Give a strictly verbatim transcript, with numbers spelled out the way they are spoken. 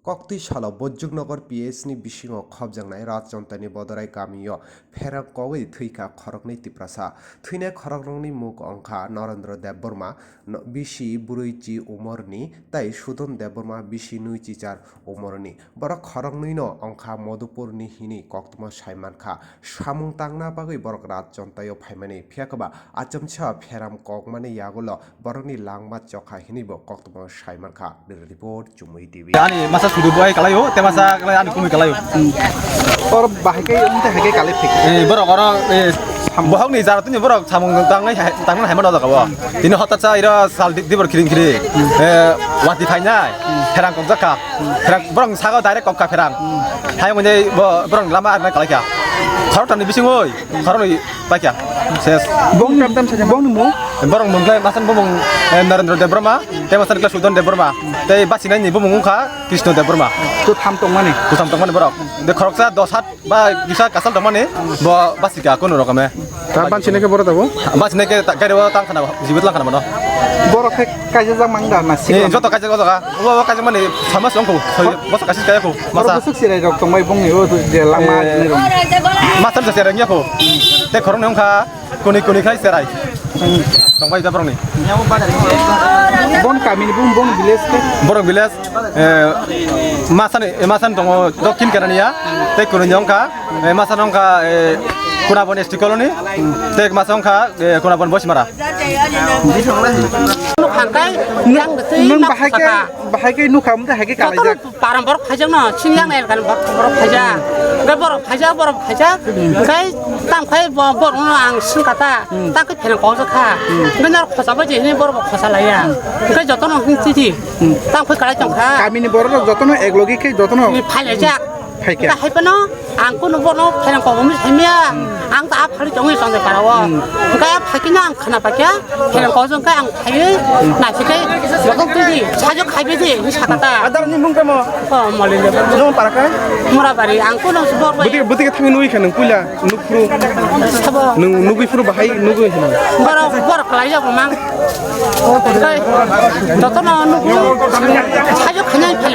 Koktwi salo Bojjuknogor P S ni bisingo khopjaknai Rajchontani Bodorai kamio pherang kogwi thwikha khoroknwi Tiprasa. Thwinai khoroknwngni muk wngkha Narendra Debbarma, no-, bisi brwichi umorni, tei Sudon Debbarma, bisi nwichi char umorni. Borok khoroknwino wngkha Madhupurni hwnwi koktwma sai mankha. Samung tangna bagwi borok Rajchontaio phaimani, phiya khe ba achomsa pheram kokmani yagulo borokni langma chokha hinwi bo koktwma sai mankha. Bureau Report, Chumui T V. Ani masa sudu buai kalaio, te masa kalai ani kumi kalaio. Or bahai kai, umte hai kai kalai phik. Eh, borok oro, eh, bohokni jara tini borok samung tangnai hai, tangnai hai mano jaga bo. Tini hotat sa iro sal di, dibor khiring khiring. Eh, wati phainai, pherang kokjakha. Pherang, borok sago direct kokka pherang. Hai mone bo, borok lama arna kalaikha. Khorok tani bising oi, khorok ni paikha. Ses. Bong tam tam saja, bong ni mung? Borok mung khe masan bumung, eh, Narendra Debbarma, tei masan khe Sudon Debbarma, tei basinai ni bumung wngkha Krishna Debbarma. Kutham tongmani? Kutham tongmani borok. De khoroksa dos hat ba kisa kasal tongmani, bo basika kunu rokome. Ta bansinai khe borok tabo? Bansinai khe ta-, gari o tang khana, jibit lang khana mano. Borok khe kaisa jak mang da na Eh, sikla? Joto kaisa joto ka. Obo, obo kaisa mani sama song ko. Soi, bosa kaisa kaya ko. Borok Masa. Busuk sirai rok tongbai bong ni o je lama Eh. ni rok. Masa je serai nya ko. Te khorok nong kha. Kuni kuni khai serai. Tongbai da borok ni. Bon kami ni bung bong village ke. Borok village, eh, Masan, eh, Masan tongo Dokhin Kerania. Te kuni nong kha, eh, Masan nong kha, eh, Kunabon S T colony. Te Masan nong kha, eh, Kunabon Bosimara. Nung hangkai, yang betul Nung nak bahai ke, saka. Bahai ke nukha, mungkin hai ke Joto kalai jak. Parang borok phaijak no, sini yang el kan borok, borok phaijak. Hingke borok phaijak, borok phaijak. Hingke tam khai bo-, borok no ang sing kata, ta ke pherang kok kha. Hingke nor khosa ba je hini borok bo khosa laya. Hingke joto no hing tidi. Tam khai kalai tong kha. Kami ni borok rok joto no ek logi khe joto no Ni phalai jak. Phai khe. Hingke hai pano Ang kunu bono pherang kok wngwi saimaya. Ang ta a phari tongwi tongjak para o. Hwnkhe a phakino ang khna paikha, pherang kok wngkhe ang phaiwi naisike jokhon twi di, sajwk khaibai di, hwnwi sakha ta. Adar ni mung tamo? O, Molin de. Nung para khe? Murabari, ang kunu bor bai. Bwtwi, bwtwi thangwi nui kha nung puila, nuk phuru. Sabo. Nung nugwi phuru bahai nugwi hino. Borok, borok khlai jago mang. Tei, jotono nukgo, sajo khainai phai.